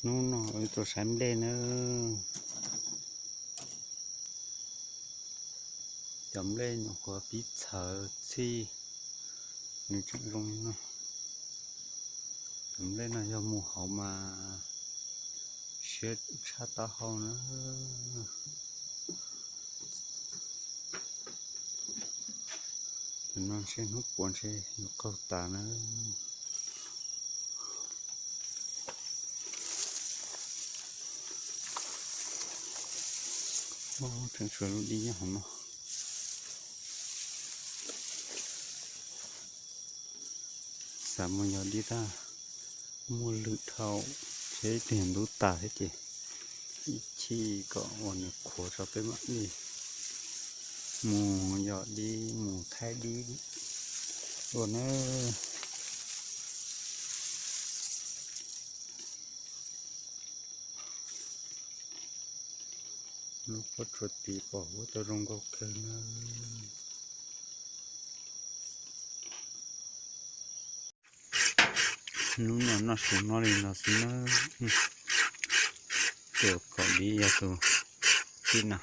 Hnub no wb tuaj saib nplej nawb. Cov nplej nyuam qhuav pib txhawv txhij, nws tseem zoo li no. Cov nplej no yog mus hauv mas siab tshaj taub hau na. Cov no ntshe hnub puav ntshe yuav qaug tas na. Tseem tshuav lub dib nyob hauv no. Xav mus yos dib tab muaj lwm dhau, seb twg ntub tas thiab ces ib chim kom ua nws qhuav tso peb mam li mus yos dib mus thaij dib ua na. Lub pob tsuas tid pom huab tau zoo nkauj kawg na. Hnub no noj su noj li no xwb na. Tus kaum dib yog tus tib no.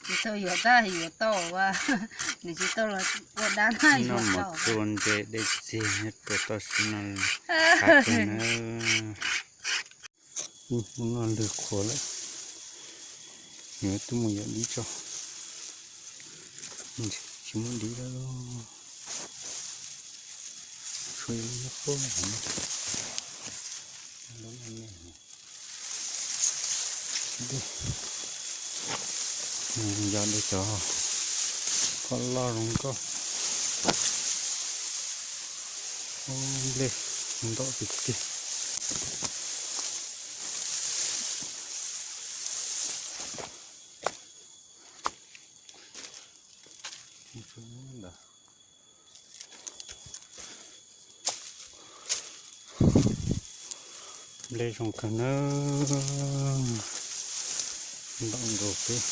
Tsis tau yuav tab yuav tau, nws tsis tau los ua dab na. Noj mov tua ntses dej txiag nyob rau toj siab no qab kawg na. Hnub no lwg qhuav lawm, yuav tuaj mus yos dib tso. Tsis muaj dib lawm. Tshuav ib lub nyob puag hauv no. Yos de cov phom loj zoo nkauj. Ub, nplej ntau tiag tiag. Nplej zoo kawg na, ntau nkaus peb.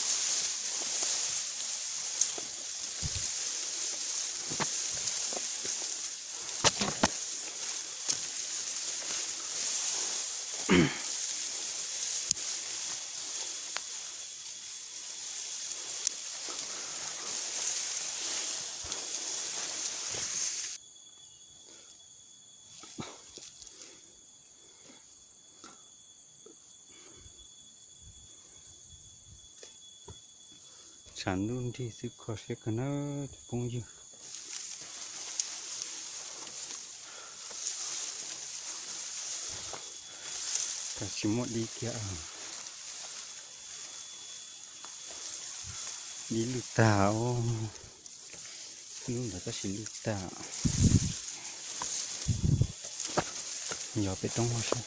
Tshav ntuj nrig xwb kho siab kawg nawb cov phooj ywg. Kav tsis muaj dib kiag. Dib lwj tag os. Lub ntawd tab sis lwj tag. Yog peb roob hauv sab.